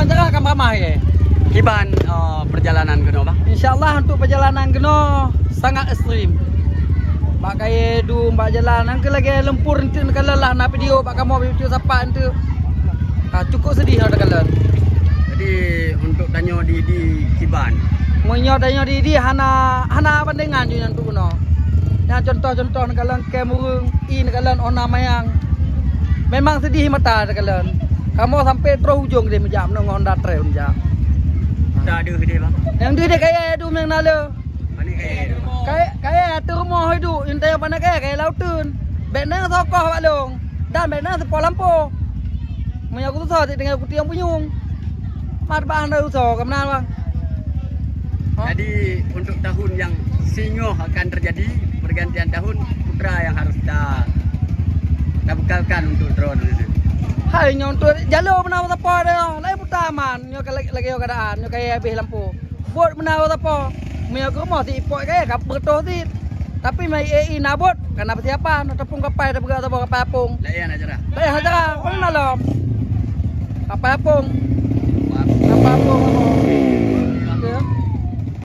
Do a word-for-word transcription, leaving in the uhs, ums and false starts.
Cara ka ramah, ya. Kiban, eh, perjalanan keunoe, Bang? Insya Allah untuk perjalanan keunoe sangat ekstrim. Bak kayèe dum, bak jalan, nyang keu lagèe lumpur enteuk neukalon lah na video bak kamoe, video sapat enteuk. Ha, cukup sedih neukalon. Jadi, untuk tanyoe di, di kiban? Meunyoe tanyoe di, di hana, hana bandingan ju nyan tu keunoe. Nyan contoh-contoh neukalon kèe Meureung, i neukalon Ona Mayang. Memang sedih mata neukalon. Kamoe sampai troh ujong deh meujak, meunyoe ngon Honda Trail meujak. Dah deuh deh, Bang. Nyang deuh deh kayèe dum nyang na le. Pane kayèe dum? Kayèe, kayèe ateueh rumoh iduek, intai pane kayèe, kayèe lauteun. Bèk na sokoh bak lôn. Dan bèk na seupôt lampôh. Meunyoe kusoe, sit tinggai kutieng punyueng. Mat bak hana usoe, ka meunan, Bang. Ha? Jadi, untuk tahun yang singoh akan terjadi, pergantian tahun, putra yang harus ta-, tabekalkan untuk droe nyan. Hai, nyoe untuk jalô meunan sapo deh, laén putra aman, nyoe ka lagèe, lagèe nyoe keuadaan, nyoe kayèe habéh lampôh. Bot meunan sapo. Meunyoe keu rumoh sit ipok kayèe ka beutôi sit. Tapi meunyoe i na bot, ka na peusiapan, ataupun kapai tapeugah saboh kapai apong. Laén acara. Laén acara, peue na lom. Kapai apong. Kapai apong.